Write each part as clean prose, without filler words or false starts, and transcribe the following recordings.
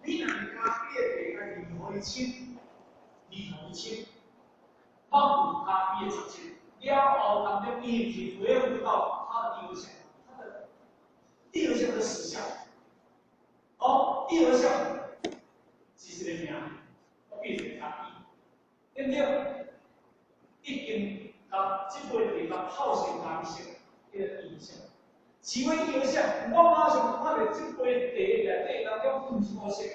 你若是咖啡的茶，家己互伊清，二互伊清，拢有咖啡的杂质。了後當中，伊是恢復到它的第二相，它的第二相的實相。哦，第二相是一個名，我變成咖啡，對不對？已經共這杯茶共泡成咖啡色，叫做異相。是為異相，我馬上看到這杯茶內底當中毋是烏色的，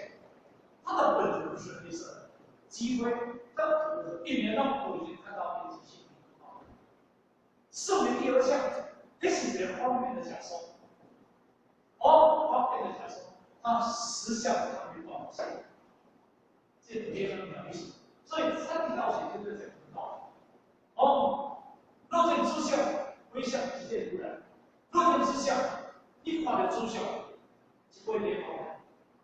它的本質不是黑色的。機會，它一年讓我已經看到變形。說明異相，這是一個方便的假說。哦，方便的假說，它實相它沒辦法說，這個很了不起。所以三諦道學就是這個道理。哦，若見諸相非相，即見如來。若見諸相，你看著諸相，一杯茶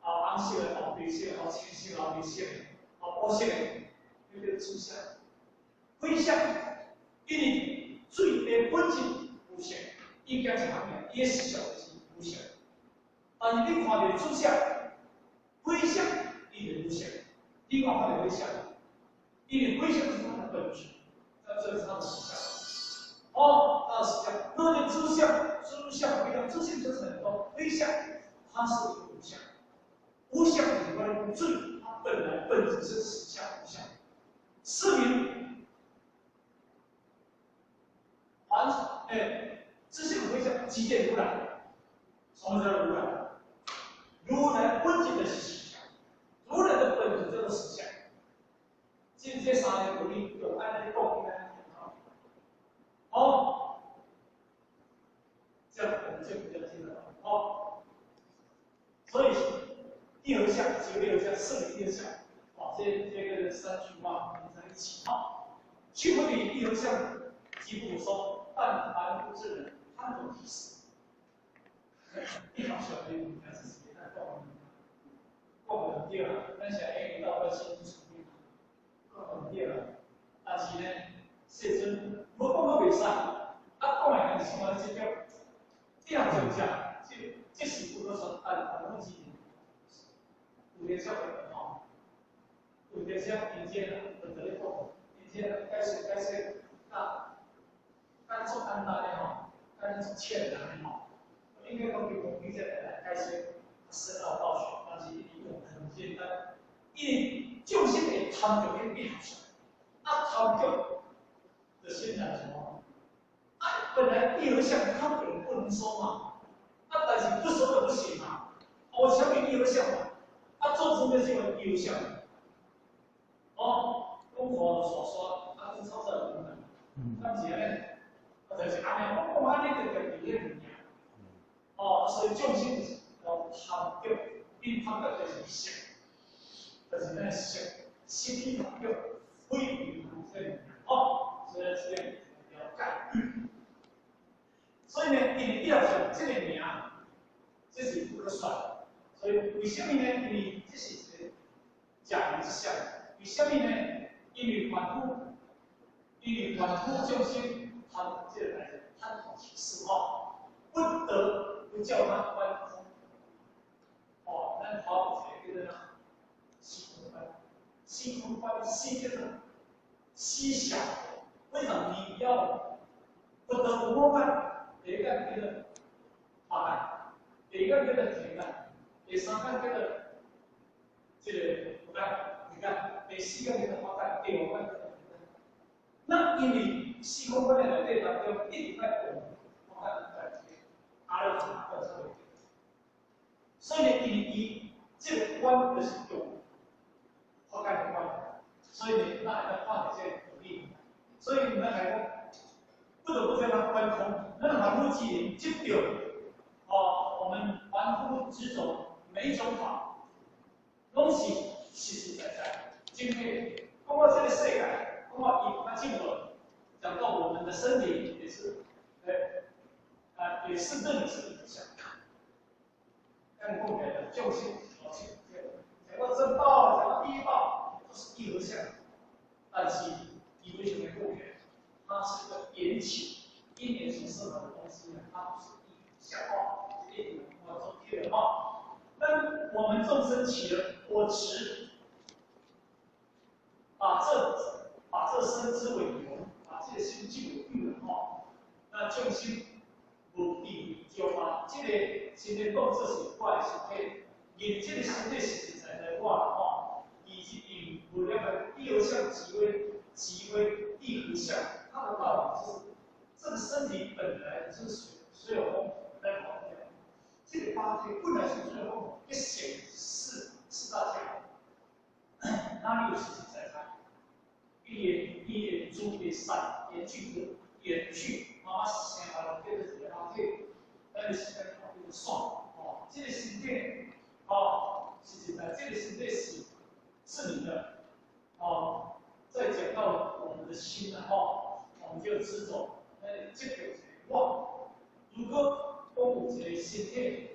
吼，啊，紅色的、哦，白色的、哦，青色的、哦，綠色的、哦，烏色的，彼叫諸相。非相，因為水的本質無色，應該是啥物？伊的實相是無色。但是你看著諸相，非相，伊就無色。你看看著非相，因為非相是它的本質，這是它的實相。哦，它的實相。若見諸相，諸相非相，諸相就是很多，非相，它是一個無相。無相就是關於水，它本來本質是實相無相。是名凡哎，自性非相，即見如來。什麼叫如來？如來本質就是實相，如來的本質叫做實相。這三個道理就按呢講起來，好，這樣我們就比較聽得懂。好，所以第二項，這個第二項，說明第二相，好，這個三句話連在一起。好，須菩提異合相，即不可說，但凡夫之人貪著其實。你好像你還是直接在講，講毋對啦，咱是會用到我先處理，講毋對啦。但是呢，世尊無講閣袂使，啊講的還是啥這叫這樣就講，這是不可說，但凡夫之人，有點小吼，有點小民間啊，就佇咧講，民間解釋解釋，啊，咱做簡單的吼，咱做淺的吼。應該講用比較來解釋深奧道學，但是伊用很簡單，因為眾生會貪著去變相，啊貪著就先講什麼？啊本來異合相他本來不能說嘛，啊但是不說就不行嘛，我前面異合相嘛，啊做出這是為異合相，哦，講看就刷刷，啊這操作有難，但是呢，啊就是按呢，我講按呢就家己咧物件。哦，所以眾生就是講貪著，因貪著就是相，就是咱相，實體貪著，非有這個物件，哦，所以這個了解。所以呢，因為異合相這個名，這是不可說。所以為什麼呢？因為這是一個假名之相。為什麼呢？因為凡夫，因為凡夫眾生貪這個代誌，貪圖其事吼，不得不叫他觀空。哦，咱頭一個叫做啥？虛空觀，虛空觀，虛叫做虛想。為什麼你要不得不觀？第一個叫做法界，第二個叫做天界，第三個叫做這個無界、無界，第四個叫做法界，第五個叫做那因為虛空觀的內底當中一直在講法界、無界、阿羅漢等等。所以呢，因為伊這個觀就是用法界的觀，所以呢，咱會當看著這個道理。所以咱來講，不得不叫他觀空。咱凡夫之人執著，哦，我們凡夫執著每一種法，攏是實實在在。今天講到這個世界，講到伊較進步，講到我們的身體也是，啊，也是認知影響。咱講起來的眾生，哦，講到正報，講到依報，都是異合相。但是伊為什麼講起來？它是個緣起，因緣所生的東西呢？它不是異相哦，這一點我做對了哈。那我們眾生起了我執，把這身之為有，把這個心之為有吼，那眾生無智慧，就把這個身體當作是我的身體，認這個身體實實在在我啦吼，伊是用無了解第二項極微極微地合相，它的道理就是，這個身體本來就是水有風來跑掉，這個八體本來是水有風，一顯四大家，哪裡有實實在在？伊的主的散，延續的延續，慢慢生下來變做一個肉體，咱的時間叫做線，哦，這個身體，哦，實實在這個身體是你的，哦，再講到我們的心啊，吼，我們就執著，那這個是我，如果講有一個身體，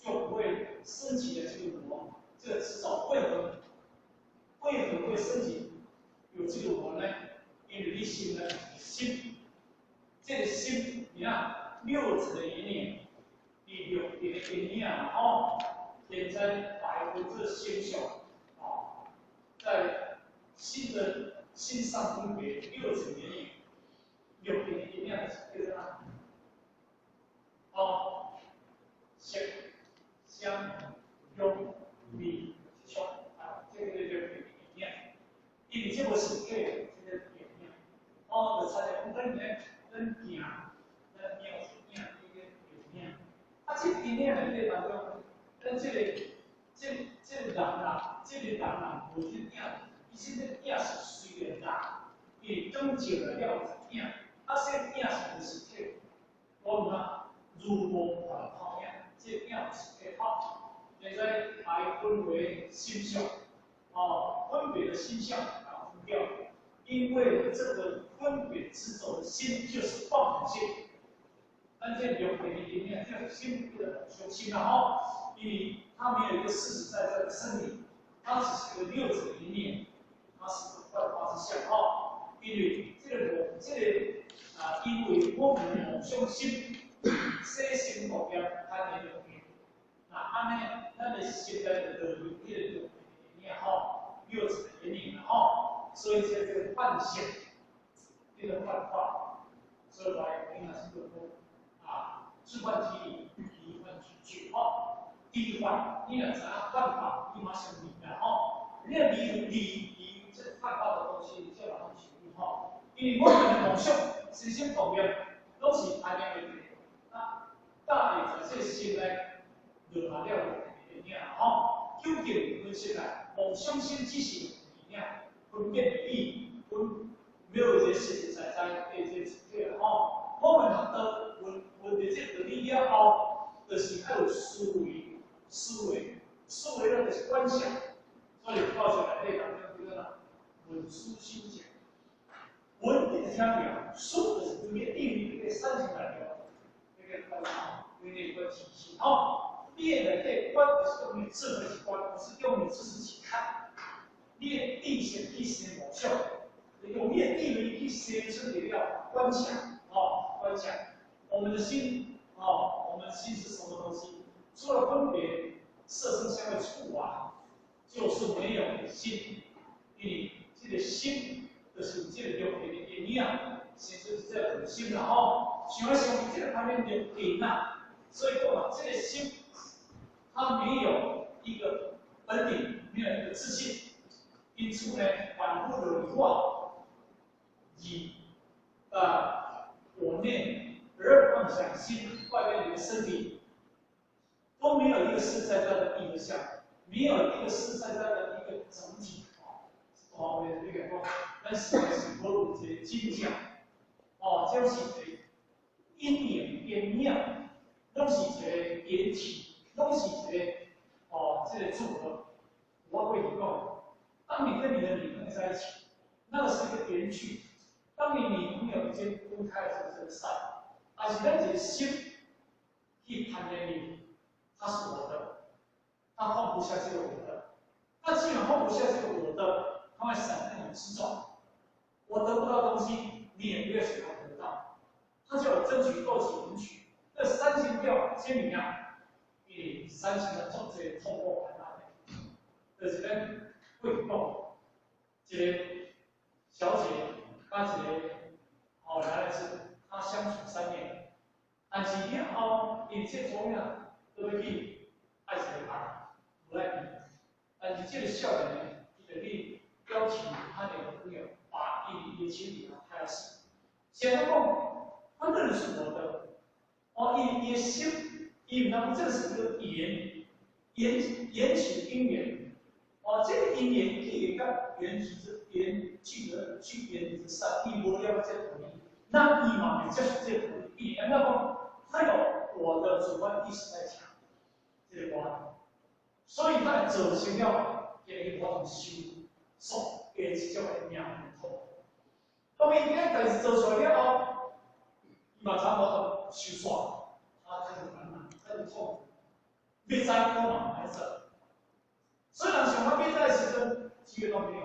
就不會升起的這個我，這個執著為何會升起有這個我呢？因為你心呢，心，這個心，你看六塵的緣影，第六塵的緣影吼，現在百分之心相，哦，在心的心上分別六塵緣影，六塵的緣影叫做啥？哦，色、聲、香、味、觸啊，這個叫六塵的緣影。因為這無實體，這個緣影，哦，就親像講咱咧，咱行，咱影有影，這個緣影。啊，這個緣影內底當中，咱這個人啊，這個人啊，無這影，伊這個影是隨緣大，因為長久了了有影，啊，這個影是無實體，我毋啊，如夢幻泡影，這個影無實體，好，現在還分為心相，哦，分別的心相啊分掉，因為這個分別執著的心就是妄想心，咱這六塵的緣影，這個心叫做妄想心啦吼，因為它沒有一個實實在在的身體，它只是個六塵的緣影，它是個幻化之相吼。因為這個妄，這個啊，因為我們妄想心，洗心動念，貪念六塵，那按呢，咱的心內就落入這個六塵的緣影吼，六塵的緣影吼，所以這個幻想，這個幻化，所以來應該是叫做啊，自幻體離，離幻取聚吼。離幻，你若知影幻化，你馬上離啦吼。你若離這幻化的東西，你就馬上去離吼。因為我們的夢想、身心動念，攏是安尼的。啊，大會在這個心內落下了六塵的緣影吼。究竟分析來，夢想心只是緣影，分別的意，分沒有一個實實在在的這個實體吼。我們學到問問到這個道理了後，就是愛有思維。思維，思維咧就是觀想，所以教授內底當中叫做啥？聞思修行，聞就是聽著，思就是對個定義，這個產生來著，這個觀察，對個觀體性吼。你的內底觀就是用你智慧去觀，不是用你知識去看。你的智性去生夢想，用你的智慧去生出來了觀想，哦，觀想。我們的心，哦，我們的心是什麼東西？除了分別色聲香味觸啊，就是沒有心。因為這個心就是這個六塵的緣影，生出這個心啦吼。想來想去，這個方面就變啦。所以講啊，這個心，它沒有一個本體，沒有一個自信，因此呢，反覆的化，以我念而妄想心外面的一個身體。都沒有一個實在在的一個相，沒有一個實在在的一個整體啊。哦，我你講，咱實在是無有一個真相，哦，這是一個因緣緣影，攏是一個緣起，攏是一個哦，這個組合。我會講，當你跟你的女朋友在一起，那個是一個緣聚；當你女朋友已經分開的時候，這個散。但是咱一個心去貪戀伊。他是我的，他放不下這個我的。他既然放不下這個我的，他會產生一種執著。我得不到東西，你也不要想要得到。他就有爭取、鬥取、贏取。這三性掉，先怎樣？比三性的做這個痛苦很大的。就是咱過去講，一個小姐佮一個男子，他相處3年，但是了後，𪜶這查某囝都欲去愛一個人，無愛伊。但是這個少年呢，伊就去邀請他的朋友，把伊的親戚他要死。現在講，他認識我的，伊的心，伊毋通這是一個緣，緣緣起因緣，這個因緣去佮緣起之緣聚的聚緣之善，伊無了解這個道理，那伊嘛會接受這個道理，伊按怎講？他有我的主觀意識在強，這個觀，所以他造成了這個我受所的這種的命運痛。當伊這個代誌做出來了後，伊嘛知影無受煞，他開始煩惱，開始痛苦，欲知我嘛毋愛做。雖然想法欲知的時陣，機會都沒有。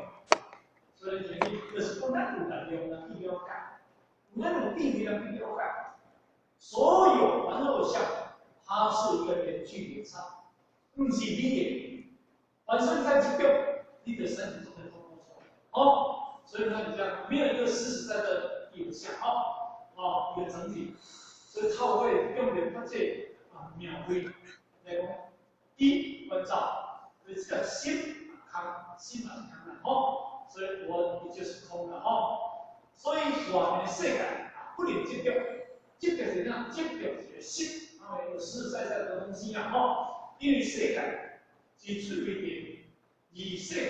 所以建議就是講，咱有力量人去了解，有咱有智慧人去了解。所有凡有相，它是一個緣聚緣散，毋是你的。凡是在執著，你的身體都會痛苦出來。哦，所以他就這樣，沒有一個實實在在的有相，一個整體。所以透過用點法這描繪來講，一觀照，所以這個心空，心嘛是空的，吼，所以我也就是空的，吼。所以外面的世界不能執著。執著是啥？執著是個心，一個實實在在的東西啊！吼，因為世界是趣味的，而世界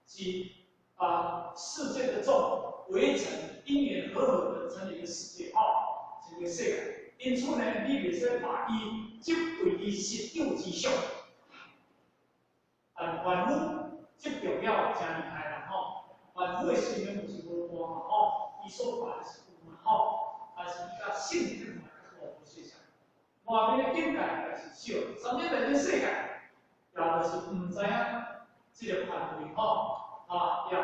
是把世界的眾圍成因緣和合的成一個世界，吼，這個世界。因此呢，你袂使把伊執為伊實有之相。但凡夫執著了誠厲害啦，吼！凡夫的心量就是無大嘛，吼，伊所拜的是有嘛，吼。但是伊佮性質嘛較無現象，外面的境界也是少，啥物內面世界，也就是毋知影這個範圍吼啊，呀，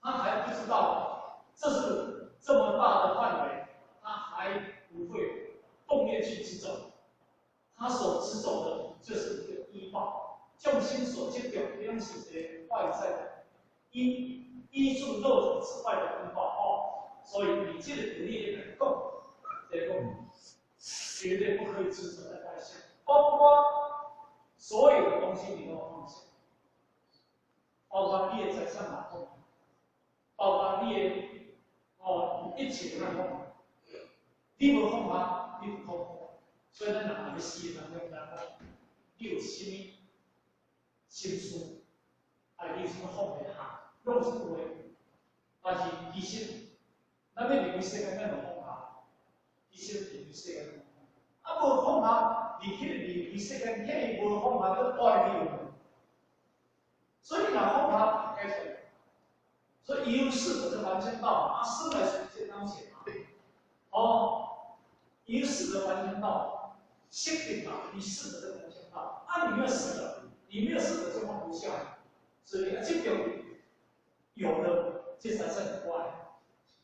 他還不知道這是這麼大的範圍，他還不會動念去執著，他所執著的就是一個依報，眾生所執著的是一個外在的依依住肉體之外的依報吼。所以你這個獨立來講，這個絕對不可以執著在外相，包括所有的東西你都要放下，包括你的財產嘛放，包括你的一切都放，你無放下，你就痛苦。所以咱人欲死的人，咱講，你有啥物心事，啊，你有啥物放袂下，攏是有的。但是其實，咱欲離開世間，咱就放下。其實離開世間，啊，無放下，離去離開世間，遐爾無放下，閣帶入去。所以你若放下，解出來。所以由識得這凡聖道啊，生來是一切當前嘛。由識得凡聖道，識得嘛，你識得這凡聖道，啊，你沒有識得，你沒有識得就放不下。所以啊，這種有的，這才算我的，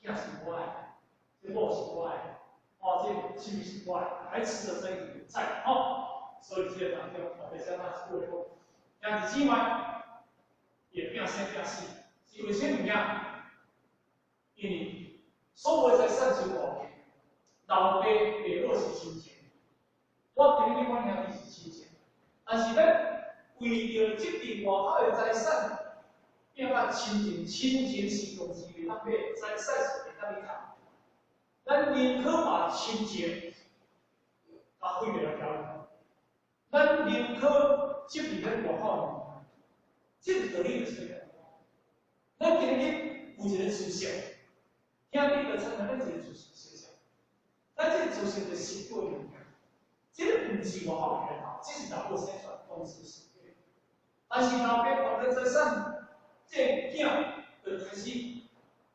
囝是我的，這某是我的，這啥物是我的，還執著這個在，所以這個當中，特別像咱這句話講，兄弟姊妹也變生變死，是為啥物件？因為所有財產是我，老爸爸母是親情，我今日我兄弟是親情，但是咱為著這份外口的財產，變甲親情，親情是東西袂當買，財產是會當去趁。咱寧可把親情甲毀滅了，咱寧可執佇咱外口的物件，這個道理就是這樣。咱今日有一個思想，兄弟就參像咱一個知識思想，咱這個知識就實過物件，這個毋是外口的頭，這是老母生出來公司實的。但是老爸放咧財產，這個囝就開始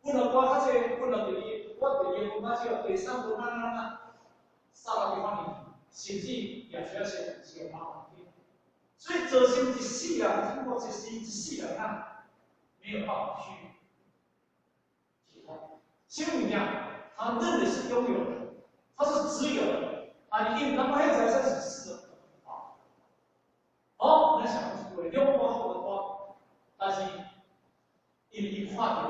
分予我較濟，分予第二，我第二分較少，第三分哪哪哪，三六地方去，甚至也需要先是用麻煩的。所以造成一世人，通過這世一世人啊，沒有辦法去解脫。什麼物件？他認為是擁有的，他是持有的，啊，你因為那麼財產是私的，啊，哦，咱想這句話，两把好的话，但是因为伊看著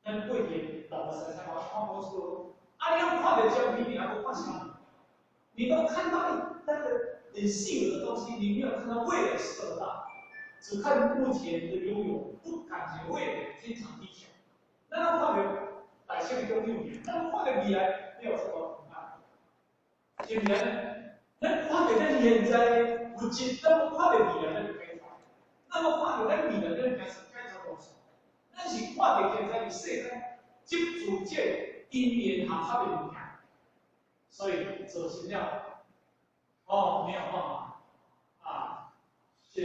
咱过去老实在嘛，看无出，啊，你拢看著胶皮，尔，无看啥？你都看到那个很细微的东西，你没有看到未来是这么大，只看目前的拥有，不感覺未來天長地久。咱攏看著大小的擁有，咱看著未來沒有什麼啊？是毋是？咱看著咱現在的物質，咱無看著未來，咱就解脫。咱無看著咱未來，咱開始解脫東西。咱是看著現在的世間，執著這因緣合合的物件，所以造成了哦，沒有辦法啊，這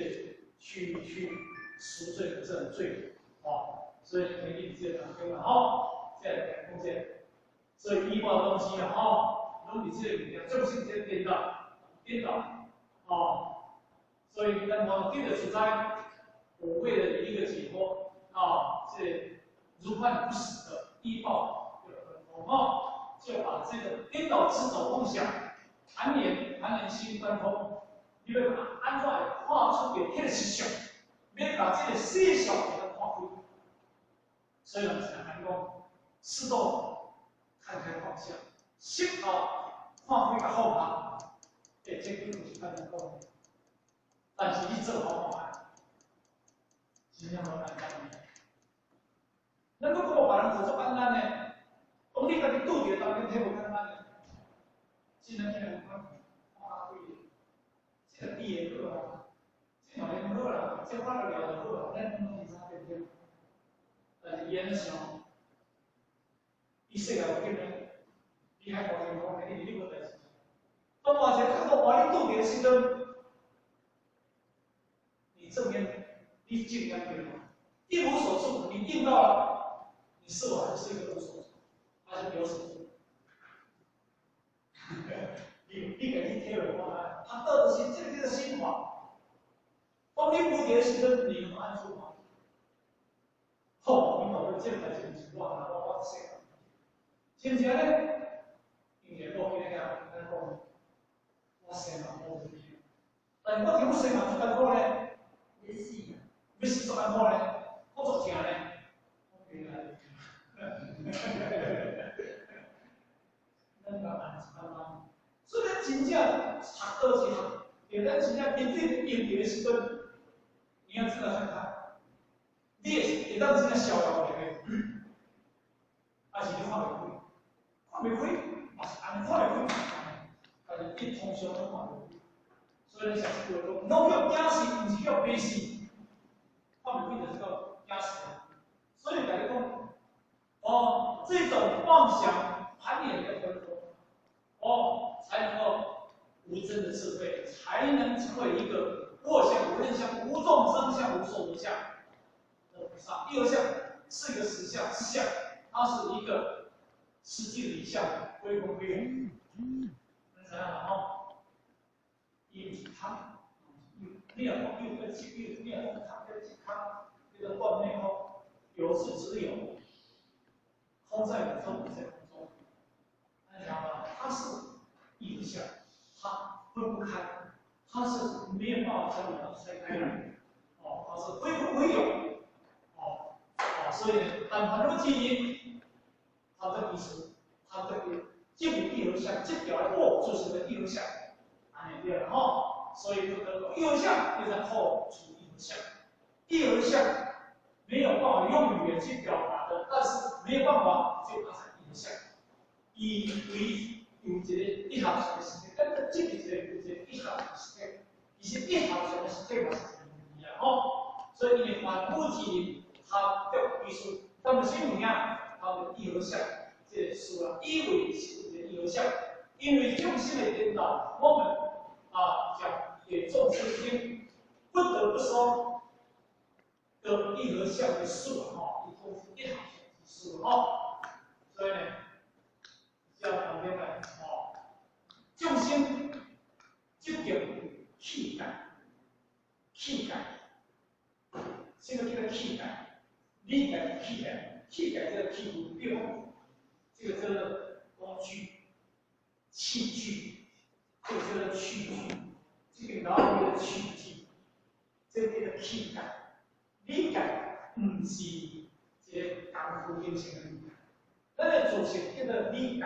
去贖罪這種罪哦，所以可以這樣講啦吼，這來講這，所以依報的東西啊吼，攏佇這個物件，眾生這顛倒，顛倒，哦，所以咱講得到實在，我為了一個解脫啊，這如幻不實的依報哦，就把這個顛倒執著妄想，攀緣攀緣心觀空，你欲按怎會看出個彼個實相，欲共這個世相給它看開。所以人常常講，適度看開放下，適度看開佮放下，欸，這句毋是簡單講的，但是你做好看覓，真正無簡單。咱閣講別人做足簡單的。當你家己拄著當然體無簡單的，真正聽有看，看開的，這個比會好啊，這嘛免好啦，這看著了就好啦，咱攏是啥對不對？但是伊按呢想，伊世界有變呢，你還高興講，因為你無代誌。當換一個角度，換你拄著的時陣，你正面，你正面對嗎？一無所住，你定到了，你是否還是一個無所住？還是有所住？你家己體會看覓，他到底是這個叫做心法。當你無佇的時陣，你能安住嗎？好，你講這個代誌毋是我，我說，是毋是按呢？因為我今日咱講，我生嘛無問題，但是我聽我生嘛足艱苦咧，欲死啊！欲死足艱苦咧，我足疼咧。我袂來。咱講安是簡單，所以咱真正學道之後，對咱真正面對應對的時陣，你要知道看看，你會會當真正逍遙來個，還是你看袂開？看袂開，嘛是按呢看袂開，但是你通常攏看袂開。所以咱上次講，攏叫驚死，毋是叫悲死，看袂開就是叫驚死。所以共你講，哦，這種妄想攀緣要分脫，哦，才能夠無真的智慧，才能成為一個過相、無人相、無眾生相、無壽者相的菩薩。第二相是一個實相，相，它是一個實際的一相，歸空歸有。你知影啦吼？伊毋是空，你若講有跟有，你若講空跟空，這個斷滅空，有是只有，空在有中，無在空中。你知道嗎？它是一個相，它分不開，它是沒有辦法將它拆開來。哦，它是非空非有。哦，哦，所以呢，但凡那個基因，它的意思，它的這個一合相，這條的就是個一合相，按呢對啦吼。所以這個一合相又在破除一合相，一合相沒有辦法用語言去表達的，但是沒有辦法就變成一合相。伊為有一個一合相的實體，咱這個一個有一個一合相的實體，其實一合相的實體嘛是一個問題啊吼。所以因為凡夫之人，他的意思，他們啥物件，他們一合相，這個事啊，以為是有一個一合相，因為眾生的顛倒，我們啊講給眾生聽，不得不說得一合相的事吼，伊講是一合相之事吼，所以呢，這樣旁邊來吼，眾生這叫器界，器界，什麼叫做器界？你家器界，器界這個器具，比如講，這個叫做工具、器具，這個叫做器具，這個老叫做器具，叫做器界。理解毋是一个功夫形成的理解，咱的自性叫做理解，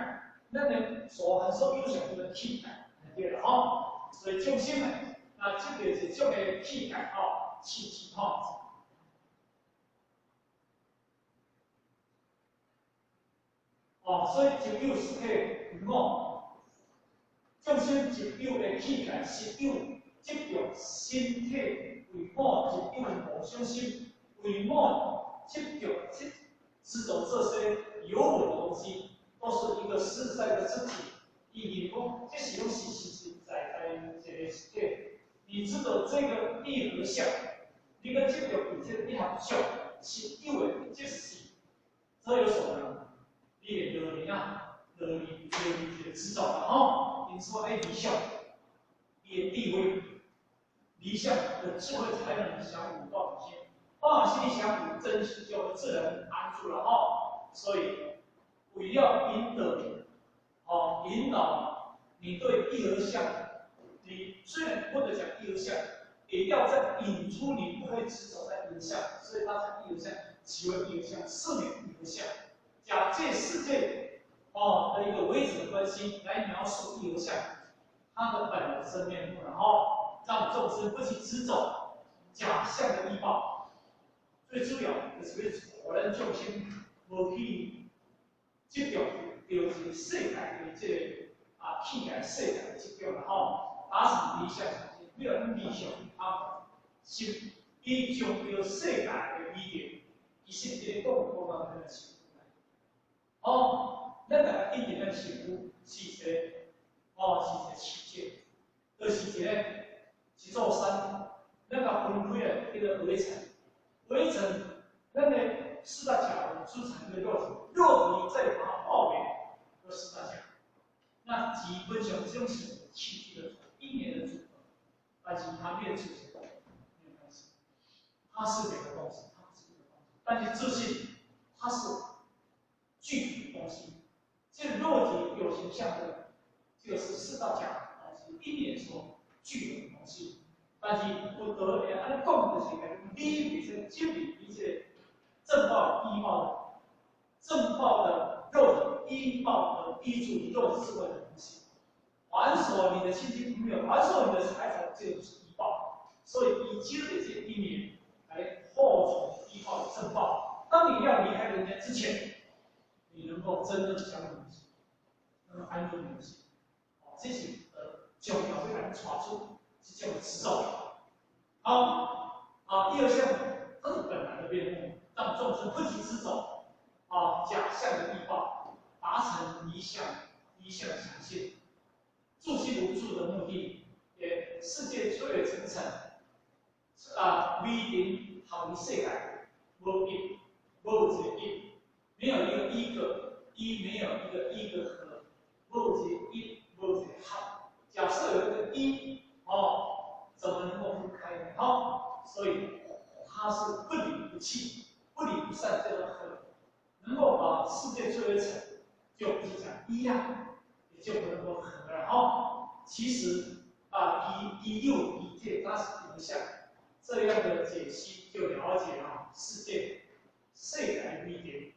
咱的所含所有相叫做器界，對啦吼。所以眾生呢，那這個是種的器界吼，器界吼。哦，所以執有實體為我，眾生執有的器界實有執著身體為我，執有無想心為我，執著執執著這些有我的東西，都是一個實在的自體。伊認講，這是攏是實實在在一個實體。你執著這個一合相，你閣執著佇這個一合相實有的，這是這有所能。你會落入啊，落入落入一個執著啦吼。因此愛離相，伊的智慧，離相的智慧才能降五道心，放心降五真心就會自然安住了吼。所以為了引導，哦，引導你對一合相，你雖然不能講一合相，也要再引出你不會執著在一合相，所以他講一合相，其為一合相，四面一合相。假借世界哦的一個位置的關係來描述一合相，它的本來真面目，然後讓眾生不去執著假象的依報。最主要就是欲予咱眾生無去執著著一個世界的這個啊器界世界的執著啦吼，達成理想，為了理想啊，是伊將著世界的美德，其實這個講講到咱心。哦，咱大家一定咱身軀是一個，哦，是一個器械，就是一個一座山，咱共分開來叫做圍城，圍城，咱的四大假組成一個肉體，肉體再把它化為個四大假，那基本上這種是器具的因緣的組合，但是它沒有組成，沒有關係，它是兩個東西，它不是一個東西，但是自性它是具體的東西，這肉體有形象的，這個是四大假的東西，因緣所具有的東西。但是佛陀會按呢講，就是講你袂使執著佇這個正報依報的正報的肉體依報的依住於肉體之外的東西，還索你的親戚朋友，還索你的財產，這就是依報。所以以積累這因緣來獲取依報的正報。當你要離開人間之前，你能夠真正降伏你心，能夠安住你的心，哦，這是重要，欲共你帶出這種執著。好，啊，第二項，它是本來的面目，讓眾生不起執著，啊，假象的依報，達成理想，理想相信，住心無住的目的，也世界摧毀層層，啊，微塵合於世界，無一，無一個一。沒有一個一個一，沒有一個一個和，無一個一，無一個合。假設有一個一，哦，怎麼能夠分開呢？哦，所以它是不離不棄，不離不散，叫做和。能夠把世界摧毀成，就不是講一啊，也就不能夠合了。哦，其實啊，一一又一界，它是一相，這樣的解析就了解了世界世界微點。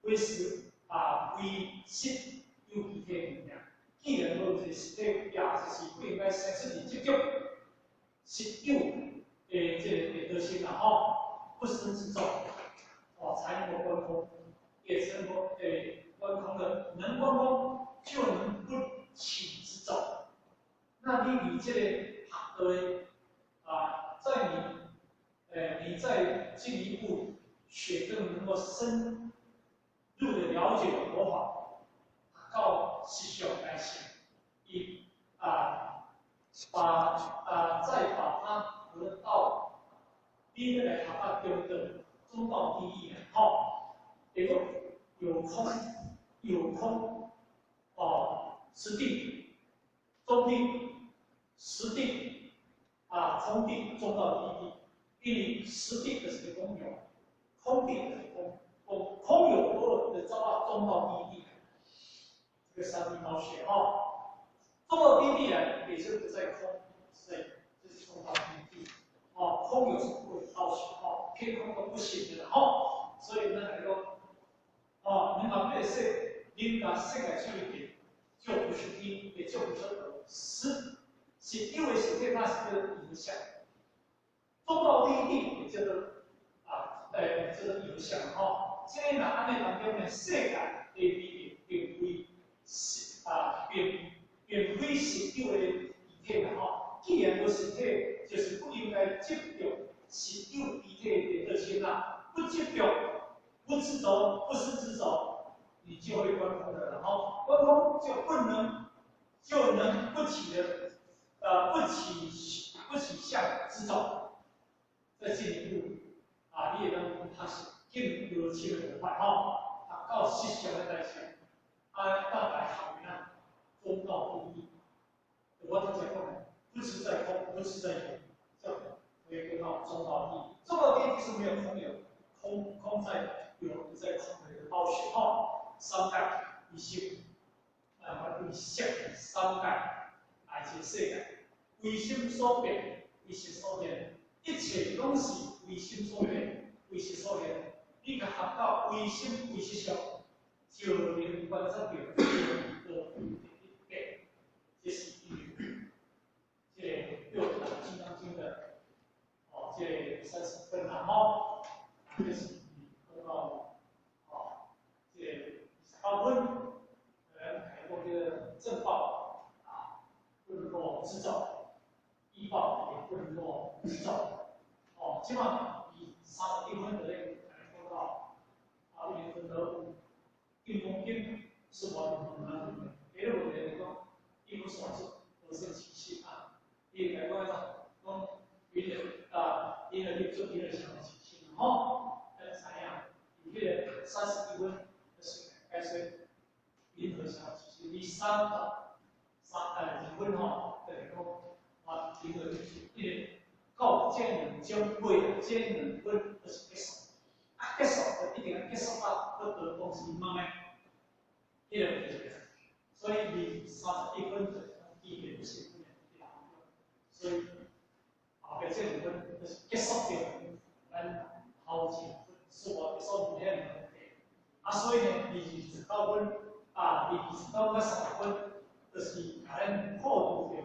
為實啊，為實有其體物件。既然無一個實體，也就是不應該生出佇這種實有的這個德性啦吼，不生執著，哦，才能夠觀空，也才能夠觀空的，能觀空就能不起執著。那你佇這個學道的啊，在你你再進一步學更能夠深入的了解佛法，到實相來行，伊啊把啊再把它得到，你來學到中道，中道第一吼，會講有空有空哦，實定、中定、實定啊，空定、中道第一諦，因為實定就是講有，空定就是講。空空有不二的走到中道第一諦，這個三諦寶學哈，中道第一諦呢，也就不在空，所以這是中道第一諦。哦，空有是不二，世界出去，就不是因，也就不是实，是因為實體那是個影響。中道第一義也叫做啊，叫做影響吼。這個若按呢當中呢，世界的比喻並非實啊，並非實有的義體啦吼。既然無實體，就是不應該執著實有義體的特性啦。不執著，不執著，不是執著，你就會觀空的，然後觀空就不能就能不起的，不起相執著。再進一步，啊，你會當學習更高深的法吼，啊，到實相的代志，啊，到來學啊，中道第一。我頭先講的，不執在空，不執在有，叫回歸到中道第一。中道第一是沒有空有，空空在有不在空的一個道學吼。三界唯心，啊，唯識三界，愛一個世界，唯心所變，唯識所現。一切攏是唯心所變，唯識所現。你共學到唯心唯識相，就能觀察到中道第一變。這是因為這個六大金剛經的哦，這個30分啊吼，這是講到哦，這個28分，來講這個正報啊，不能夠執著，依報也不能夠執著。哦，這馬以31分的咧來講到，啊，因為分到金剛經是完全唔同的，第一個問題就是講，伊無所住，無生其心啊，伊來講啥？講伊就啊，伊就入住，伊就生其心吼，咱知影，伊彼個31分就是解說云何生其心，伊三到三2分吼，就是講啊，云何就是伊個。到這兩種尾這兩分就是結束，啊結束就一定要結束到不得東西問的，彼個問題。所以二31分就是基本是所以後壁這兩分就是結束掉，咱頭前數學結束無遐爾問題。啊，所以呢，29分啊，29甲30分，就是共咱破除掉，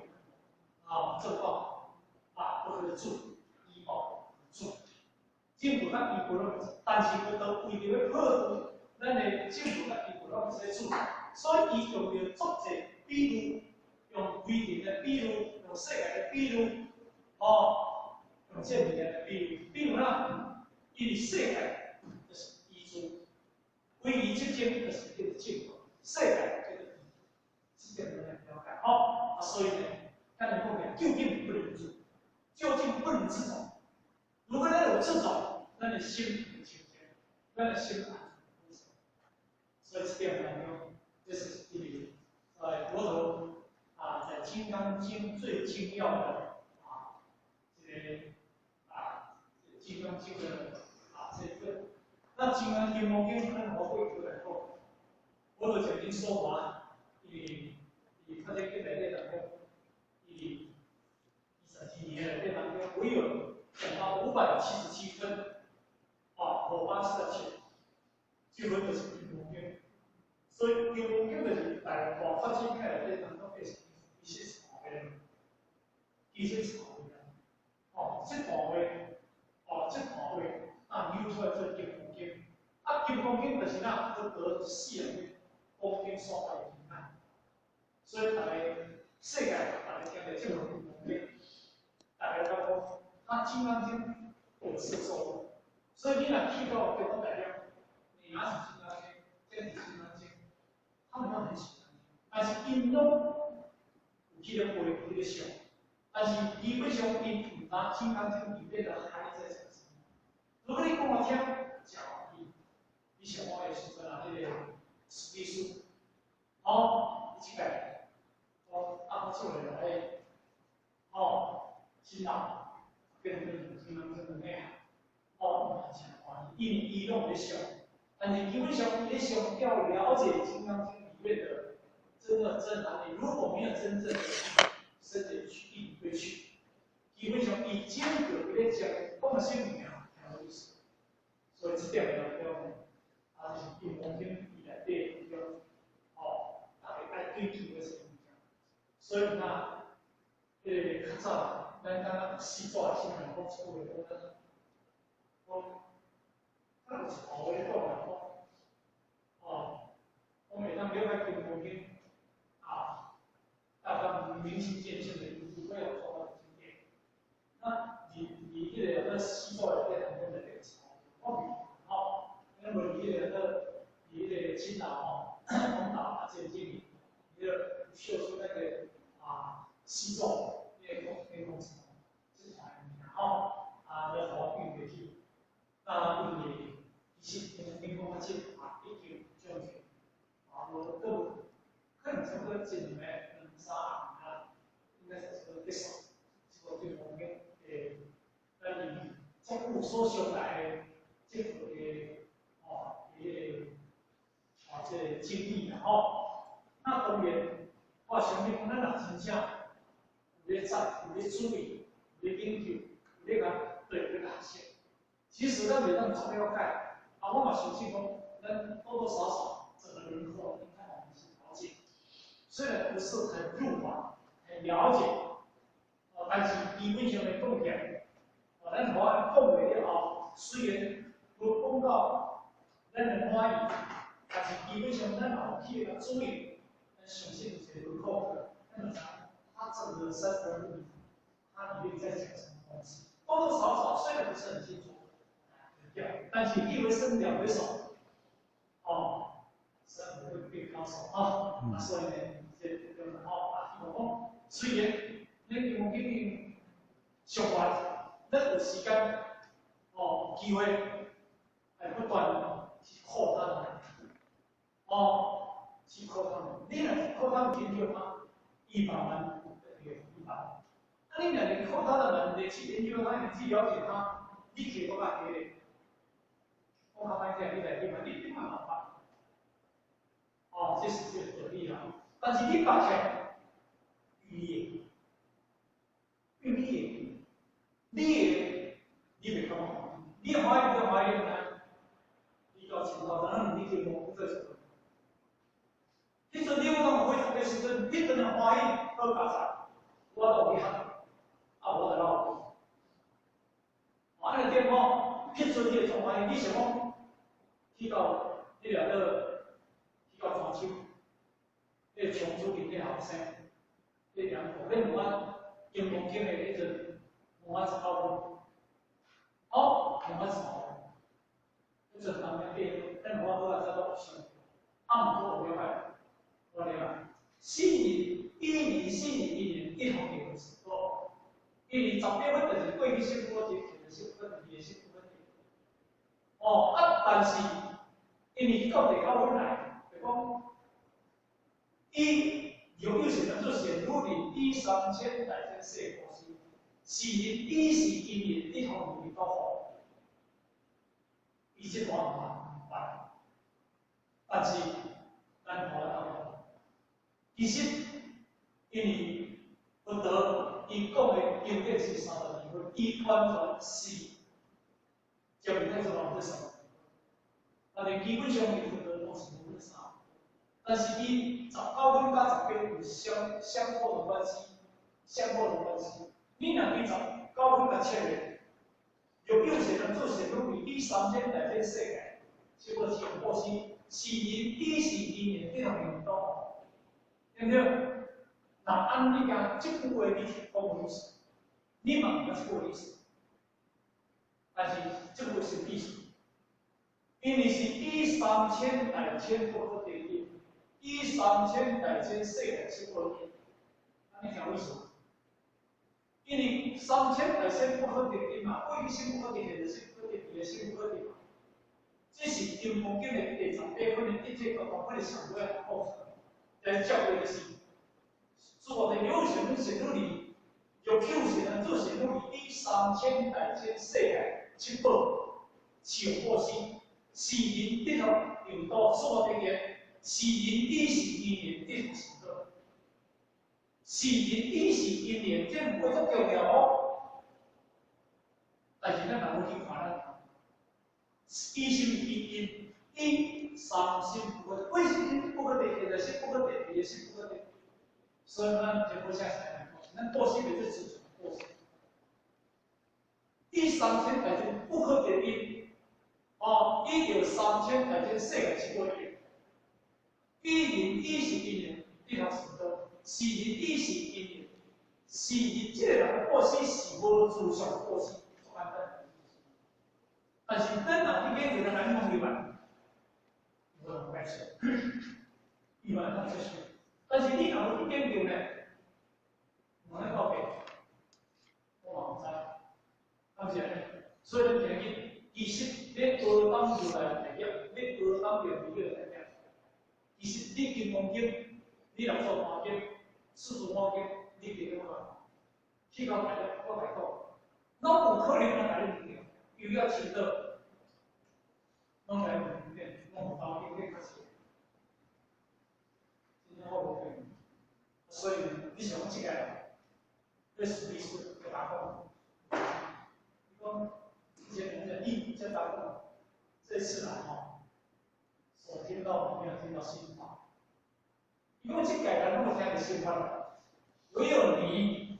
啊，做到。啊，不可住，依報不住，正報佮依報攏會使，但是佛陀為著欲破除咱的正報佮依報攏會使住，所以伊用著足濟比喻，用規定的比喻，用世界的比喻，哦，用這物件的比喻，比如啦，因為世界就是依住，唯一執證就是叫做正報，世界叫做依，這點咱了解，吼，啊，所以呢，咱來講起究竟不能住。究竟不能執著。如果咱有執著，咱的心會清淨，咱的心安。所以這點來講，這是因為在佛陀啊，在《金剛經》最精要的啊，這個啊，《金剛經》的啊這份。那《金剛經》經分好幾個來講，佛陀曾經說法，伊伊他這個內底當中，伊。十幾年內底當中，唯有講到577分，啊，577，這分就是金剛經。所以金剛經就是大大發展起來內當中，是其實錯的，其實錯的，哦，這段話，哦，這段話，啊，扭出來做金剛經，啊，金剛經就是那佛陀世人講經說法的經啊，所以大家世界大家聽著這部金剛經。大家都講，啊，金剛經我是說，所以你若去到別個大陸，你拿起金剛經，這是金剛經，他們都很喜歡聽，但是𪜶攏有去咧背，有去咧想，但是基本上𪜶毋知金剛經裡面的含義在講什麼。如果你講我聽，真歡喜，你像我的時陣啊，彼個史蒂書，哦，伊這個，我啊我出來來，哦。真老，變成金剛經的咩啊？哦，真歡喜，因為伊攏咧想，但是基本上伊咧想要了解金剛經裡面的真的真含義，如果沒有真正的深的去應對去，基本上伊整個伊咧講講啥物件，聽無意思。所以這點來講，啊，就是金剛經伊內底對，哦，咱敢若四祖的新人講一句話，講咱講，咱有一套咧講啦，講，哦，講會當了解金剛經啊，大家明心見性的有會有做到經典。那佇彼個四祖內底當中就變成，我吼，因為佇彼個佇彼個青島吼，廣島啊，這個經歷，伊就秀出那個啊四祖彼個講什麼？這款物件吼，啊，就予我記袂去。啊，因為其實因為講較深啊，已經將去，啊，無閣有可能差不多一兩個兩三年啊，應該差不多結束。這個對方嘅咱以政府所上來的這個的吼，彼個啊，這個經歷啦吼。那當然，我相信講咱若真正有咧在，有咧注意，有咧研究，有咧共對有咧學習，其實咱袂當足了解，啊，我嘛相信講，咱多多少少整個輪廓應該我們是了解，雖然不是很入法，很了解，哦，但是基本上來講起來，哦，咱無按講話了後，雖然無講到咱會滿意，但是基本上咱若有去共注意，咱相信有一個輪廓，咱就知它整個三十二部裡，它裡面在講什麼東西，多多少少雖然不是很清楚，但是一為生兩為熟，哦，生會變較熟啊，啊，所以呢，這個吼啊，希望講，雖然咱金剛經上懸，咱有時間，哦，機會，來不斷去擴大，哦，去擴大。你若擴大研究它，伊慢慢會明白。啊，你若連擴大的問題去研究它，去了解它，你去講較低咧。講較歹聽，你來你嘛，你嘛麻煩。哦，這是這個道理啦。但是你發現，語言，語言，你會，你袂感覺歡喜，你歡喜不歡喜呢？你到前頭，等你去摸做什麼？彼陣你有當回頭的時陣，彼陣若歡喜，好佳哉，我都去學，啊，我就老。按呢點講，彼陣你會足歡喜，你想講去到彼個去到泉州，彼個常主任彼個後生，彼個兩個，你問我金剛經的彼陣，問我19分，好，問我19分，彼陣當面對，咱我好啊，才都想，啊，毋過有了解，我了解，四年，1年四年一年一同的是多，因為18分就是過去式不可得，現在式不可得，未來式不可得。哦，啊，但是因為到第九分來，就講，伊有有是當做善女人，以三千大千世界布施，是因以是因緣得予彌陀佛，伊這段毋捌，但是咱看到，其實因為佛陀伊講的經典是32分，伊完全是接近太多人在。但是基本上伊佛陀講是分三，但是伊19分佮18有相相互的關係，相互的關係。你若對十九分共切的，若有一個人做善女，以三千大千世界，七寶七布施，是因以是因緣得予彌陀，對毋對？若按你講這句話，你講無意思，你嘛毋捌這句話意思，但是這句話是意思。因為是以三千大千不可得因，以三千大千世界七寶因，按呢聽有意思無？因為三千大千不可得因嘛，過去世不可得，現在世不可得，未來世不可得嘛。這是金剛經的第18分的一切各方面的上尾的故事。但是照過就是，主的有善女善女兒，若有善人做善女兒，以三千大千世界七寶，持布施。是因得予用到所得言，是因以是因緣得予成道。是因以是因緣，這兩句足重要哦。但是咱若無去看咱，伊是毋是因？伊三心不可得，為什麼不可得？現在世不可得，未來世不可得。所以咱就好寫來講，咱布施袂做自從布施。伊三千大千不可得因，哦，伊著三千大千世界之果因。伊人伊是因緣，你通想到，是人伊是因緣，是人這個人的布施是無自相布施，足簡單。但是等人去見一個人來問伊嘛，無人解釋，伊嘛會當接受。但是你若無去研究呢，無咧講白，我嘛毋知，敢是按呢？所以咱聽緊，其實你學當如來代表，你學當妙如來代表，其實你金剛經，你六祖壇經、四祖壇經，你記得無？去到大家我來講，攏有可能來共你問，又要祈禱，攏來問點，攏有包經典較濟，真正我無變。所以你想講這個人，你試一試，共他講，你講之前人家一這打講，這次來吼，所聽到沒有聽到新法，因為這個人攏有聽著新法，唯有你，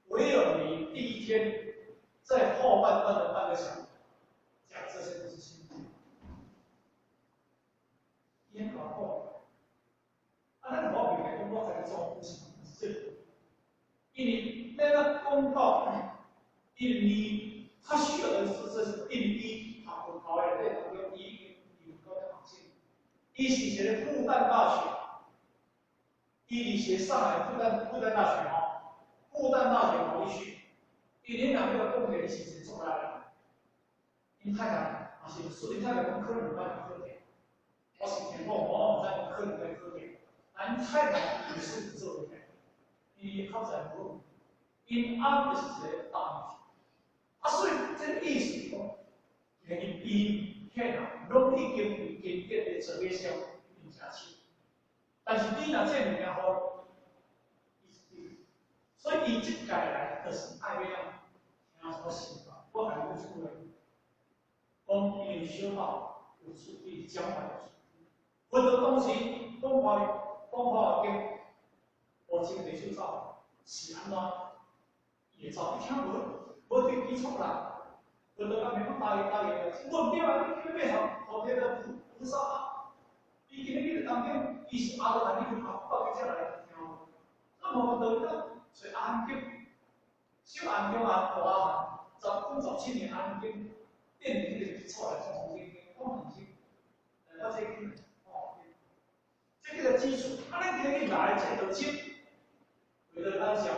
唯有你第一天在後半段的半個小時講這些都是新法，伊講講，啊，咱無明白講我家己做不是這個，因為咱若講到，因為你他需要的是這些，因為伊讀學校的內當中，伊已經有高學性，伊是一個復旦大學，伊佇學上海復旦大學吼，復旦大學法律系，伊恁若要講起來是真足力，𪜶太太也是律師，𪜶太太講可能有辦法考著，我是聽講，我毋知講可能會考著，但𪜶太太律師做的，伊較在無，𪜶翁就是一個大律師，啊，所以這個意思講，因為伊騙啊，攏已經為經典的做個銷，已經誠深。但是你若這物件予，所以伊這屆來就是愛欲聽什麼新法。我共你講一句話，講因為修道有次第，講法有次第。佛陀當時講法講法經，無穿地手走，是按怎？伊會走，你聽無？無對基礎啦。佛陀講免講答應答應，我毋對啊！你去買頭頭天的菩菩薩啊！伊今日去當中，伊是阿羅漢，你去跑到去遮來聽，啊無道理啊！所以阿含經，小阿含經啊，大阿含，十講17年阿含經，奠定這個基礎來講經講經，我這經哦，這個基礎，啊，咱今日來這道經，為了咱食薰，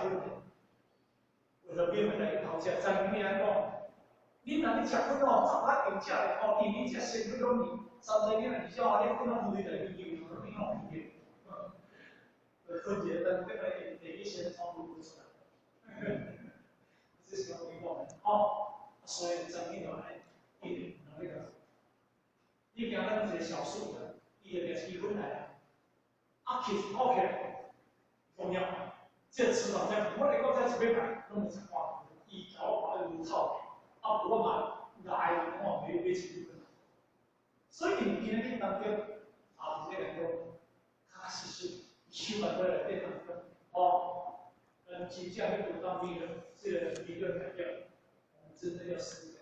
為了免來偷食，知影你按講，你若咧食薰哦，十擺用食咧吼，因為你食生薰攏是三千年二小啊，你薰啊灰來研究，攏變好去。分解等這個第一先創不出來，這是我講的，吼，所以真緊要來，一定能那個，你驚咱一個小數的，伊就掠一支薰來，啊，起好起來，重要，這吃到這，我來講這一擺攏無食看，伊頭看有臭，啊，無我嘛來，我嘛沒買一支薰，所以今日當中，啊，這個講，確實是。修辦過來變成哦，真正去讀當兵的這個理論代表，我們真的要是一些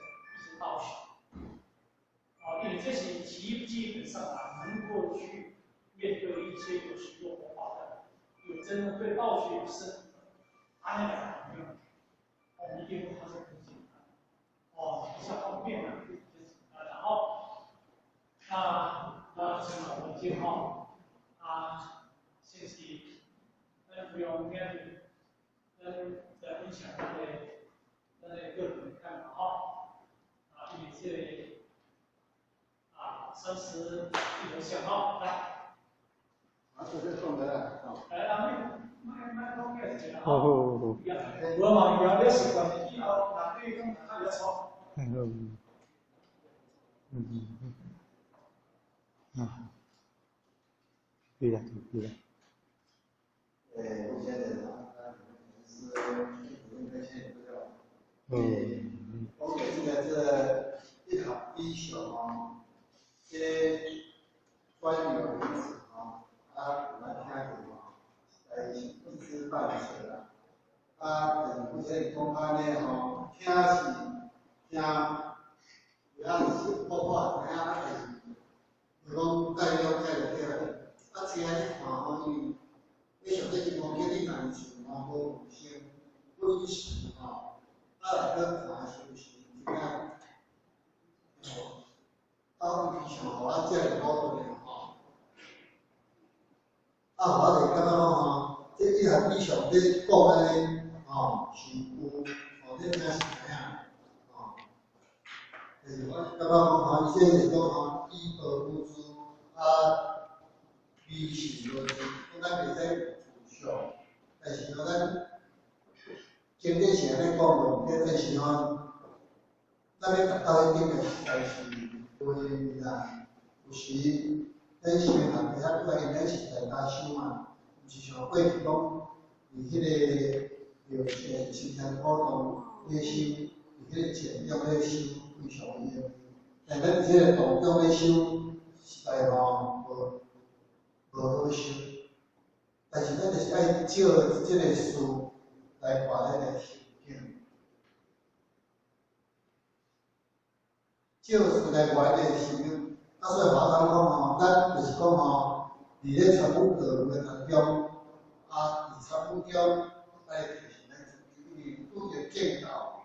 道學，啊，因為這是基本上啊，能夠去面對一些有許多佛法的，有真的對道學有深，安尼來講，我們一定會發生很簡單，哦，比較方便啊，啊，然後，那先老文件哈，啊。先是，咱不用今日，咱來分享咱的個人的看法吼。啊，因為這個啊，31個項吼，來。啊，這個講的啦，來，阿妹，麥講幾個啦，吼。好好。我嘛，以後你習慣，以後人對講較會錯。嗯嗯嗯嗯。啊，對啦對啦。欸，現在是五塊錢不了。我給這個是一考一小啊，這專有名詞啊，啊，我聽過啊，來一知半解啦。啊，就是目前講安呢吼，聽是聽，有影是破破知影，啊，但是就講介了解就對啦。啊，這去看吼，因為你上這金剛經，你家己想嘛無先本事吼，啊來去看是毋是真正吼，啊，非常予我遮爾好對吼。啊，我就感覺講吼，這一項以上咧講按呢吼，是有吼，你聽是知影吼。但是我感覺講吼，伊這是講吼，以道無自，啊，迷信無自，講咱袂使自相，但是吼咱經典是按呢講無毋對，但是吼，咱欲達到彼境界實在是無容易啦。有時咱想學較久，因為咱是在家修嘛，毋是像過去講，佇彼个庙前青山古洞咧修，佇彼个禪中咧修非常容易。但咱佇這个道中咧修，實在吼無好修。但是咱就是愛照這个事來看咱的心境，照事來看咱的心境。啊，所以華山講吼，咱就是講吼，佇咧參與道務的當中，啊，佇參與中愛提醒咱自己，因為拄著見道，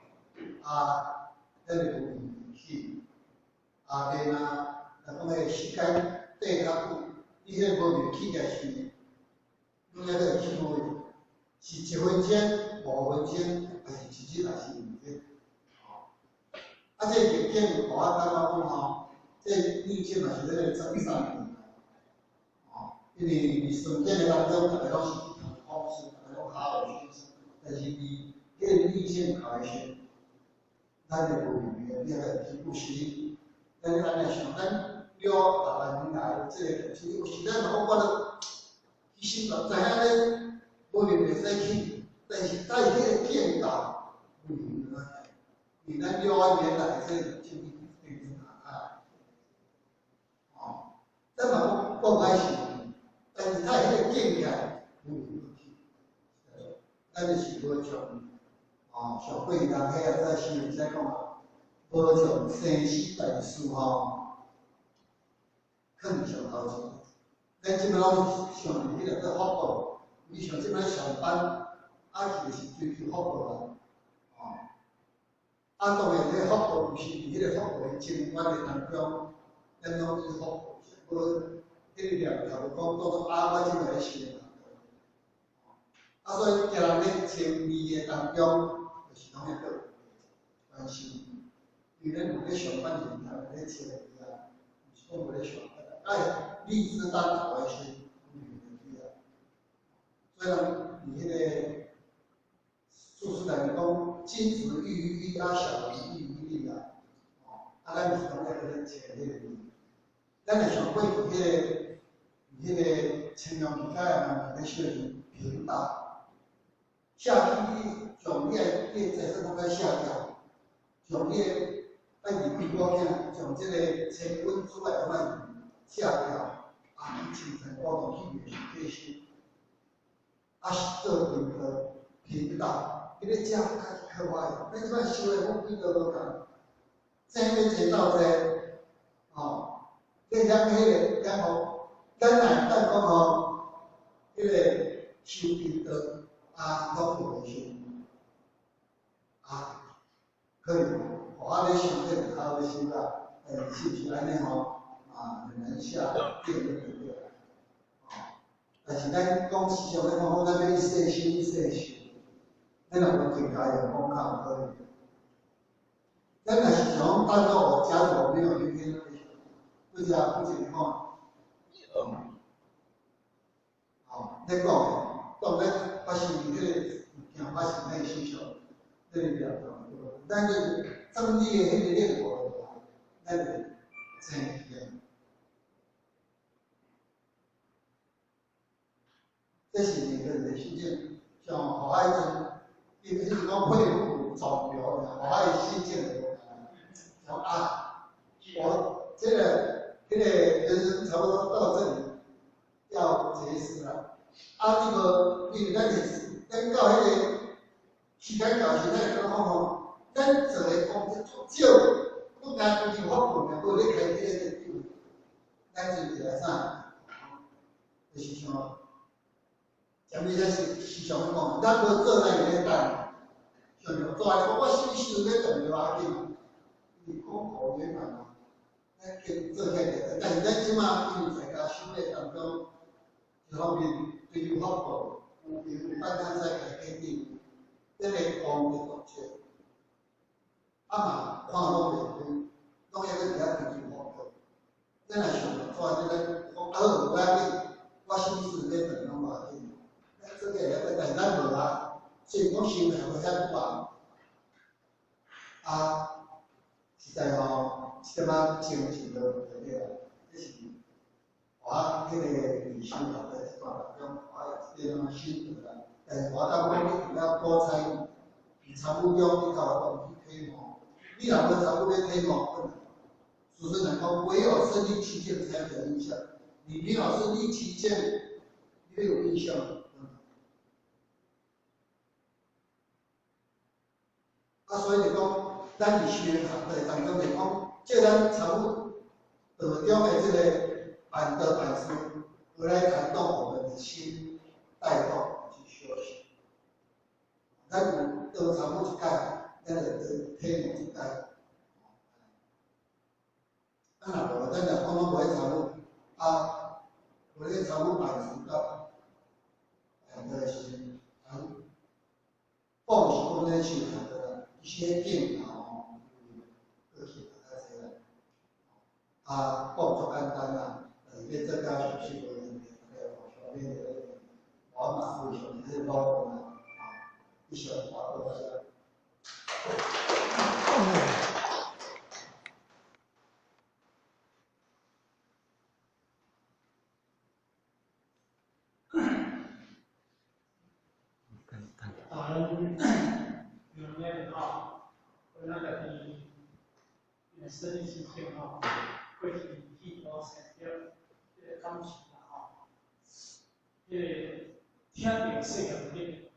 啊，咱就無去，啊，免啊，若講彼个時間短較久，你彼個無明起來是，愈來愈起無去，是一分鐘、5分鐘，還是一日，還是2日？吼，啊，這個逆境予我感覺講吼，這逆境嘛是咧增上緣，吼，因為佇順境的當中，逐个攏是一帆風順，逐個攏跤無相生，但是佇彼個逆境來時，咱就無明的，你個是有時，咱按呢想，咱了6萬年來，這個其實有時咱嘛講我都其實嘛知影咧，無明袂使去，但是在彼個見道，無明就來，因為咱6萬年來這個境變成啊，吼，咱嘛講講歹是，但是在彼個境界無明就去，咱就是無從，吼，上過人彼個在修會使講啊，無將生死大事吼，囥佇上頭前。咱這擺攏想佇彼個做福報，你像這擺上班，啊去就是追求福報啦，吼。啊，當然，彼個福報毋是佇彼個福報的正觀的當中，咱攏以福報，無彼個念頭講講做啊，我這擺咧修的。啊，所以行人咧清理的當中，就是攏會閣關心，因為咱有咧上班是毋咧清理啊，毋是講無咧上班，愛立志當頭的時，對啊。所以人佇彼個注釋內面講，金子喻於義，啊，小人喻於利啊，吼，啊，咱是攏咧咧揣彼個利。咱若想過去彼個，佇彼個青陽期間的人咧說是平道。下去你將你的財產攏該卸掉，將你的愛離開我囝，將這個千分之外攏愛卸掉，啊，去青山古洞去賣去修，啊是做平道，平道，彼個食較較歹，咱這擺修的阮幾多無共，正欲坐鬥坐，吼，你曉彼個然後，咱若會當講吼，彼個修平道。啊，攏有修，啊，可能我咧想這就較好修啦，欸，是毋是按呢吼？啊，很難下定論就對啦，吼。但是咱講時常咧講講，咱欲一世修一世修，咱若無定下來講較有可能。咱若是想當做我假如我沒有一天，不知啊，不一看，吼，咧講的，講咧發生佇彼個物件發生咱身上，這個念頭對無？咱就是真理的彼個念頭，咱就生氣啊。這是每個人的心境，像郝海陣，伊彼陣講佩服壯苗，郝海心境就無仝，像啊，我這個彼個人生差不多到這裡要結束了。啊，這個因為咱是咱到彼個時間到時，咱會感覺講吼，咱做的功德足少，我敢追求法本，无咧开这个酒，咱就是来啥？就是像，前面咱是时常讲，咱无做咱咧等，像做来讲，我修修咧等就要紧，因为讲好圆满嘛，咱经做起来，但是咱这马因为在家修炼当中，一方面追求法本，有有办咱使家决定，这个功德足少。啊嘛，看拢袂开，拢犹阁伫遐追求福报。咱若想做这个，讲啊好，无要紧，我心思咧转拢无要紧。咱做起来，但是咱无啊，虽然讲修炼无遐久啊，啊，实在吼，一点仔精神都无对啦。这是我彼个理修学的一段当中，我有一点仔心得啦。但是我感觉你除了多参与，伫参与中你较有动去体悟。你若无参与咧体悟，事实来讲，唯有身历其境才有印象。你没有身历其境，你没有印象。啊，所以就讲，咱伫修学的当中来讲，这咱参与道中的这个办道办事，而来感动我们的心，带动去修行。咱有多参与一摆，咱就多体悟一摆。啊，若无，咱若讲拢无咧参与，啊，无咧参与办事甲办道的时阵，啊，讲是讲咧修行的啦，其实彼境吼，过去较济啦。啊，讲足简单啦，就是要增加学习无用的，大家互相勉励，我嘛非常之努力啦，啊，以上我多谢。啊，咱用咧吼，咱家己身历其境吼，过去去高山顶，彼个感受啦吼，彼个听著世界顶，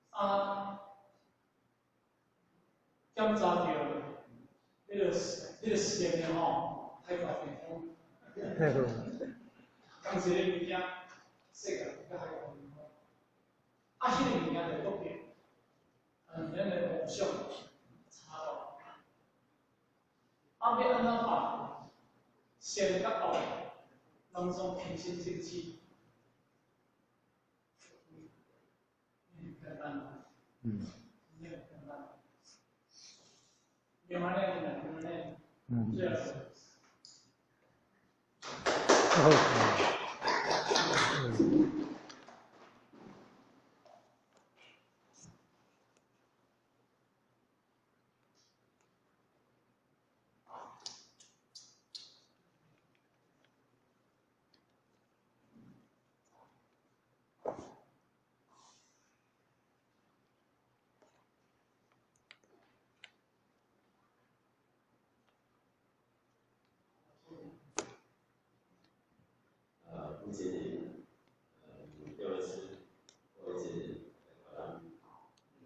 啊，检查著彼个线的吼，太高健康，讲一个物件，世界较海高健康，啊，彼个物件就特别，咱的梦想差到，啊，欲按怎办？善佮恶，拢总平心静气，简单。简单。另外呢，另外呢，最后。目前，廖老师，我是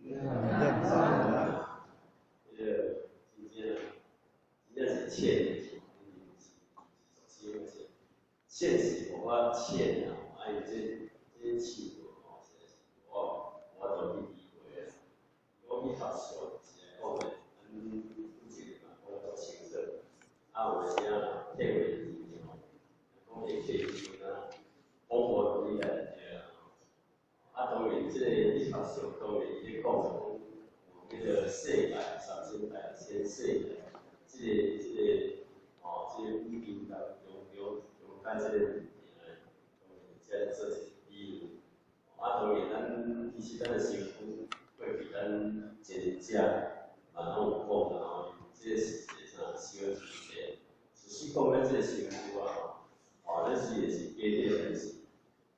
那个真正，真正是欠，是欠是无法欠啊！啊，伊这气吼，实在是无法度去理会啊。我去学习是来讲的，咱以前嘛讲足清楚，啊，有的时啊，体会是吼，讲会客气啊，讲无道理来对啊。啊，当然，这个你学习，当然伊咧讲讲有彼个世界三千大千世界，这个吼，这个五蕴当中中中间这个物件，当然才做一个比喻。啊，当然咱其实咱的身躯过去咱前者嘛拢有讲啦吼，这个是一个啥小事体。事实讲，咱这个身躯啊，吼，咱是会是假的，还是？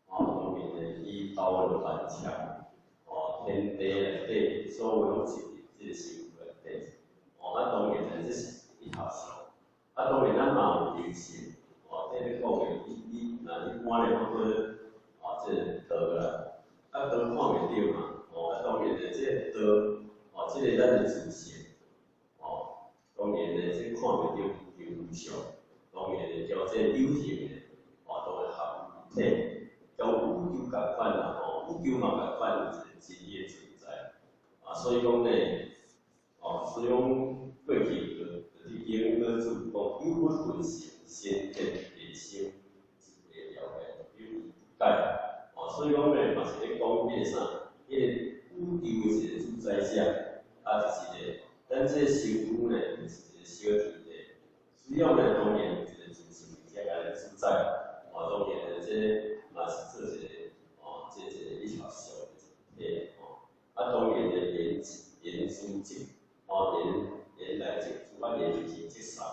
吼，当然呢，伊包罗万象，吼，天地内底所有拢是伫这个身躯内底。吼，啊，当然呢，这是一头相。啊，当然咱嘛有灵性，吼，这咧讲的，你若一般咧讲做，吼，这个道啦，啊，道看袂著嘛，吼，啊，当然呢，这个道，吼，这這个咱的自性，哦，當然呢，這看袂著無形無相，當然呢，叫這有形的，哦，當然合為一體，將宇宙仝款啦，吼，宇宙嘛仝款有一個真理的存在，啊，所以講呢，哦，所以講過去就佇經老子講，有佛本性，先天地生，一個了解，有不解，哦，所以講呢，嘛是咧講彼個啥，彼個宇宙的一個主宰者，啊，就是咧，咱這個身軀呢，就是一個小天地，需要呢，當然有一個精神者來主宰，哦，當然呢，這嘛是做一個，哦，這一個一條小的體，哦，啊，當然呢，言言諸境，哦，言言來境，啊，言就是即啥，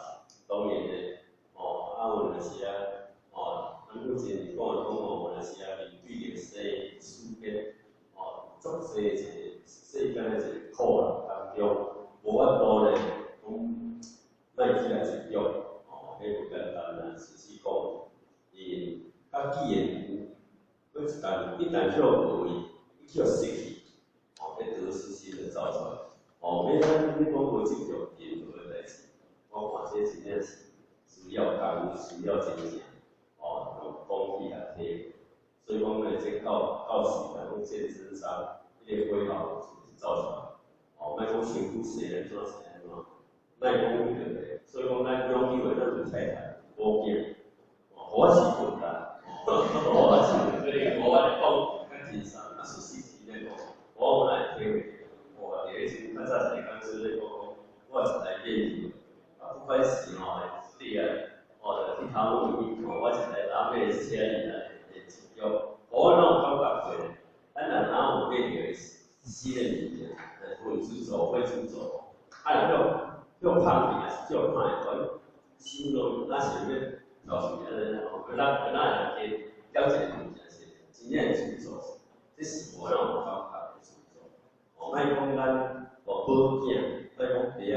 當然呢，哦，啊，有陣時啊，哦，咱以前講的講哦，有陣時啊，面對著生死變，哦，足濟一個世間的一個苦難當中，無法度呢，講莫起來執著，哦，彼無簡單啦。事實講，伊較既然有，佫一旦去予無伊，伊去予失去，哦，彼得失心就走出來。哦，欲咱欲講無執著任何的代誌，我看這真正是需要功夫，需要真正，哦，用講起來體會。所以講呢，這到時來講見真章，彼個火候就是走出來。哦，莫講身軀細安怎細安怎，莫講彼個個，所以講咱勇氣話，咱有太太、某囝，哦，我是困難，我是，所以我咧講較真實，啊，事實是咧講，我本來體會著，我佇咧時陣較早一個講師咧講講，我一台變去，啊，不管是吼，你啊，哦，去頭路去，我一台搭馬車入來會執著，我攏有感覺過咧，咱若哪有買著新的物件，會執著，會執著，啊，若叫胖去，還是叫歹，我心攏若想欲造成按呢吼，閣咱閣哪會加減一個物件是真正會執著，這是無咱有感覺的執著。哦，莫講咱哦某囝，莫講爸仔囝，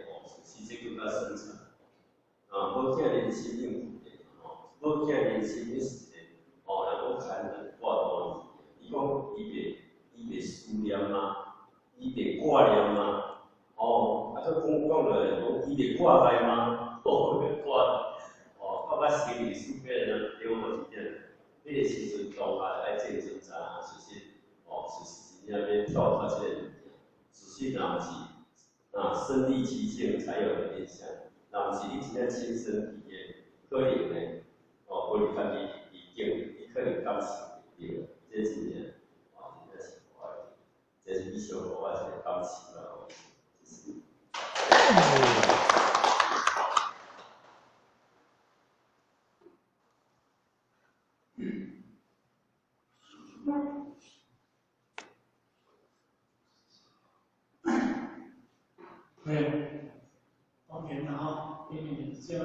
哦，是這更較深層。啊，某囝人生應付的，吼，某囝人生你是一個，哦，人講牽肠掛肚的物件，伊講伊袂思念嗎？伊袂掛念嗎？哦，啊，閣講講落來講，伊袂掛礙嗎？哦，袂掛，哦，到尾生離死別人對無一點，彼個時陣當下愛見真章，其實，哦，是真正欲跳脫這個物件，只是若毋是啊身歷其境才有的印象，若毋是你真正親身體驗，可能呢，哦，無你家己已經，你可能感受袂著，這真正，哦，真正是無法度，這是你小可我一個感受啦，謝謝。對，當然啦吼，因為這個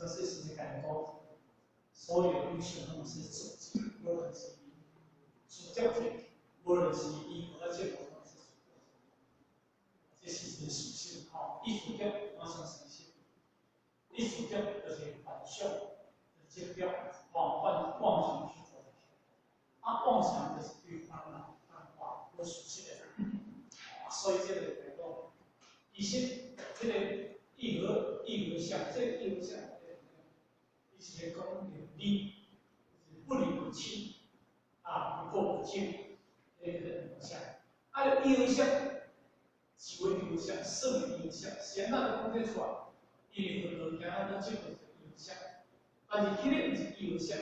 是實在講，所有的藝術攏是組織，無論是主角者，無論是伊無咧這個，這是一個屬性吼。藝術家馬上實現，藝術家就是幻想，就是執著，吼，幻妄想去做。啊，妄想就是對煩惱、煩惱無熟悉的，所以這個來講，其實這個意和相，這個意和相，伊是咧講離，就是不離不棄，啊，不垢不淨，這個意和相。啊，意和相是為意和相，算的意和相，是按怎講這出來？因為佛道行咱都這個意和相，但是彼個毋是意和相，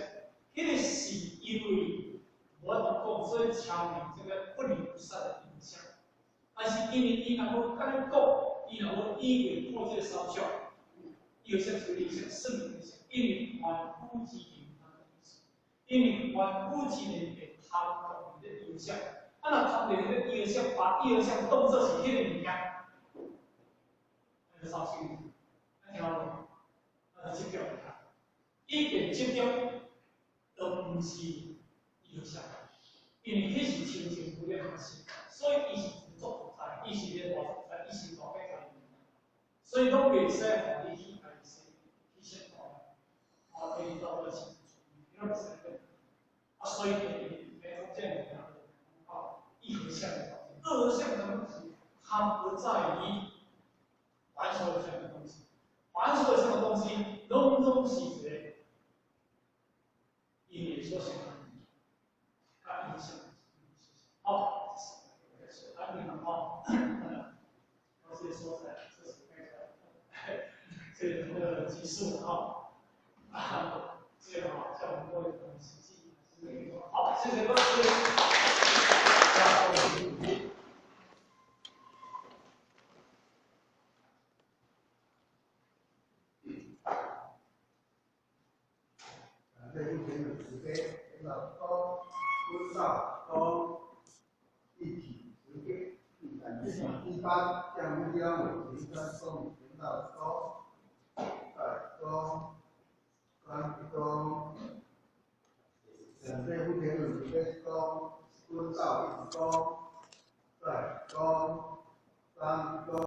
彼個是因為無法度講，所以超越這個不離不捨的意和相。但是因為伊若無按呢講，伊若無以為破這個三相，意和相是意和相，算的意和相，因為凡夫之人，因為凡夫之人會貪著彼個意和相，啊若貪著彼個意和相，把意和相當做是彼個物件，那就造成，咱聽無？那就執著啦。一旦執著，都毋是意和相，因為彼是清淨無染的心，所以伊是無所不在，伊是咧大自在，伊是大家家己。所以攏袂使予你去家己說去說服，啊，可以到個清楚，你攏袂使變。啊，所以就是講這個物件，啊，一和相，二和相，咱是它不在於凡所有相的東西，凡所有相的東西，攏總是一个因緣所生的，它影響。好，這是安定了哈。我這說出來，這是那個這個技術哈。啊，這個哈，叫我們各位很實際。好，謝謝各位。這目前有慈悲，那多觀照多一體慈悲，一般將目標為平山送平道多，多三多，兩這目前有慈悲多觀照一多，再多三多。